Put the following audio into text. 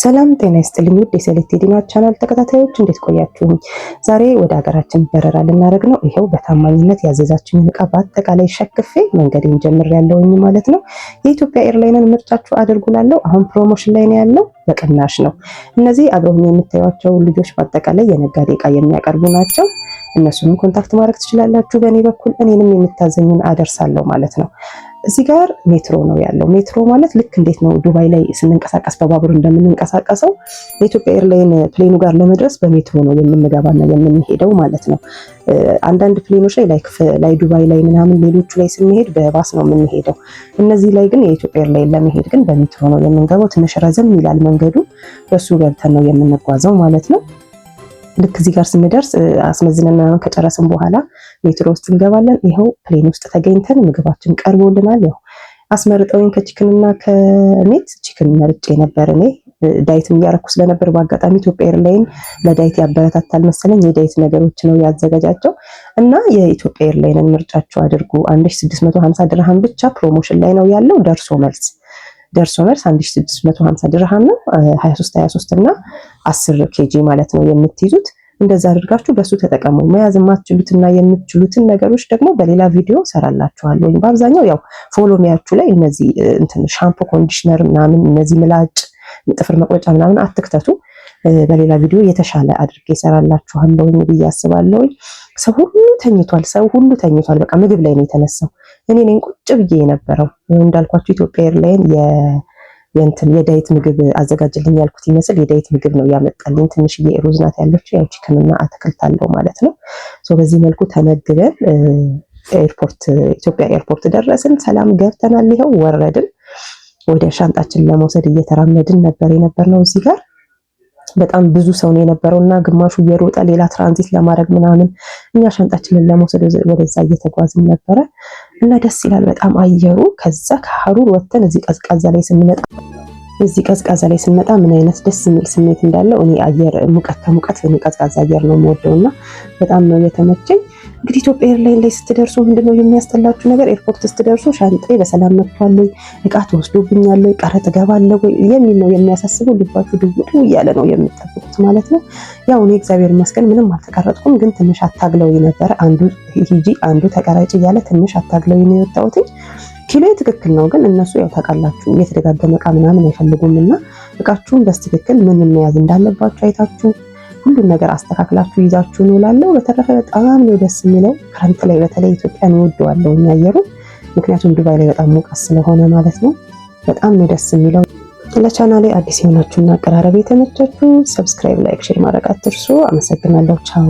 ሰላም ጤና ይስጥልኝ ውድ የሴሌክት ዲና ቻናል ተከታታዮች፣ እንዴት ቆያችሁኝ? ዛሬ ወደ ሀገራችን በረራ ልናደርግ ነው። ይኸው በታማኝነት ያዘዛችሁኝን እቃ በአጠቃላይ ሸክፌ መንገዴን ጀምሬያለሁኝ ማለት ነው። የኢትዮጵያ airline ን ምርጫችሁ አድርጉ ላለው አሁን promotion ላይ ነው ያለው፣ በቅናሽ ነው። እነዚህ አብረውኝ የምታዩቸው ልጆች በአጠቃላይ የነጋዴ እቃ የሚያቀርቡ ናቸው። እነሱንም contact ማድረግ ትችላላችሁ። በእኔ በኩል እኔንም የምታዘኙን አደርሳለሁ ማለት ነው። እዚህ ጋር ሜትሮ ነው ያለው። ሜትሮ ማለት ልክ እንዴት ነው ዱባይ ላይ ስንንቀሳቀስ በባቡር እንደምንንቀሳቀሰው የኢትዮጵያ airline plane ኑ ጋር ለመድረስ በሜትሮ ነው የምንገባና የምንሄደው ማለት ነው። አንዳንድ plane ኖች ላይ like ላይ ዱባይ ላይ ምናምን ሌሎቹ ላይ ስንሄድ በባስ ነው የምንሄደው። እነዚህ ላይ ግን የኢትዮጵያ airline ለመሄድ ግን በሜትሮ ነው የምንገባው። ትንሽ ረዘም ይላል መንገዱ፣ በሱ ገብተን ነው የምንጓዘው ማለት ነው። ልክ እዚህ ጋር ስንደርስ አስመዝነን ምናምን ከጨረስን በኋላ ሜትሮ ውስጥ እንገባለን። ይኸው plane ውስጥ ተገኝተን ምግባችን ቀርቦልናል። ያው አስመርጠውኝ ከ chicken እና ከ meat chicken መርጬ ነበር። እኔ diet ም እያረኩ ስለነበር በአጋጣሚ ኢትዮጵያ airline ለ diet ያበረታታል መሰለኝ፣ የ diet ነገሮች ነው ያዘጋጃቸው። እና የኢትዮጵያ airline ን ምርጫችሁ አድርጉ። 1650 ድርሃም ብቻ promotion ላይ ነው ያለው፣ ደርሶ መልስ 1650 ድርሃም ነው። 23 23 እና 10 kg ማለት ነው የምትይዙት። እንደዛ አድርጋችሁ በሱ ተጠቀሙ። መያዝ የማትችሉትና የምትችሉትን ነገሮች ደግሞ በሌላ ቪዲዮ ሰራላችኋለሁ። በአብዛኛው ያው follow me ያችሁ ላይ እነዚህ እንትን ሻምፖ፣ conditioner ምናምን፣ እነዚህ ምላጭ፣ ጥፍር መቁረጫ ምናምን አትክተቱ። በሌላ ቪዲዮ የተሻለ አድርጌ እሰራላችኋለሁ ብዬ አስባለሁ። ሰው ሁሉ ተኝቷል። ሰው ሁሉ ተኝቷል። በቃ ምግብ ላይ ነው የተነሳው። እኔ ነኝ ቁጭ ብዬ የነበረው። እንዳልኳችሁ ኢትዮጵያ airline የእንትን የ diet ምግብ አዘጋጅልኝ ያልኩት ይመስል የ diet ምግብ ነው ያመጣልኝ። ትንሽዬ ሩዝ ናት ያለችው፣ ያው chicken ና አትክልት አለው ማለት ነው። So በዚህ መልኩ ተመግበን airport ኢትዮጵያ airport ደረስን። ሰላም ገብተናል። ይኸው ወረድን። ወደ ሻንጣችን ለመውሰድ እየተራመድን ነበር የነበርነው። እዚህ ጋር በጣም ብዙ ሰው ነው የነበረው እና ግማሹ እየሮጠ ሌላ ትራንዚት ለማድረግ ምናምን፣ እኛ ሻንጣችንን ለመውሰድ ወደዛ እየተጓዝን ነበረ እና ደስ ይላል በጣም አየሩ። ከዛ ከሀሩር ወጥተን እዚህ ቀዝቃዛ ላይ ስንመጣ ምን አይነት ደስ የሚል ስሜት እንዳለው። እኔ አየር ሙቀት ከሙቀት እኔ ቀዝቃዛ አየር ነው የምወደው እና በጣም ነው የተመቸኝ። እንግዲህ ኢትዮጵያ airline ላይ ስትደርሱ ምንድነው የሚያስጠላችሁ ነገር? Airport ስትደርሱ ሻንጣዬ በሰላም መጥቷል ወይ፣ እቃ ተወስዶብኛል ወይ፣ ቀረጥ እገባለሁ ወይ የሚል ነው የሚያሳስበው። ልባችሁ ድውዱ እያለ ነው የምትጠብቁት ማለት ነው። ያው እኔ እግዚአብሔር ይመስገን ምንም አልተቀረጥኩም፣ ግን ትንሽ አታግለው ነበረ። አንዱ ሂጂ አንዱ ተቀረጭ እያለ ትንሽ አታግለው ነው የወጣሁት። ኪሎ ትክክል ነው፣ ግን እነሱ ያው ታውቃላችሁ የተደጋገመ እቃ ምናምን አይፈልጉም እና እቃችሁን በትክክል ምን መያዝ እንዳለባችሁ አይታችሁ ሁሉን ነገር አስተካክላችሁ ይዛችሁ ነው እላለሁ። በተረፈ በጣም ነው ደስ የሚለው። ክረምት ላይ በተለይ ኢትዮጵያን እወደዋለሁ አየሩ፣ ምክንያቱም ዱባይ ላይ በጣም ሙቀት ስለሆነ ማለት ነው። በጣም ነው ደስ የሚለው። ለቻናሌ አዲስ የሆናችሁና አቀራረብ የተመቻችሁ subscribe፣ like፣ share ማድረግ አትርሱ። አመሰግናለሁ። ቻው።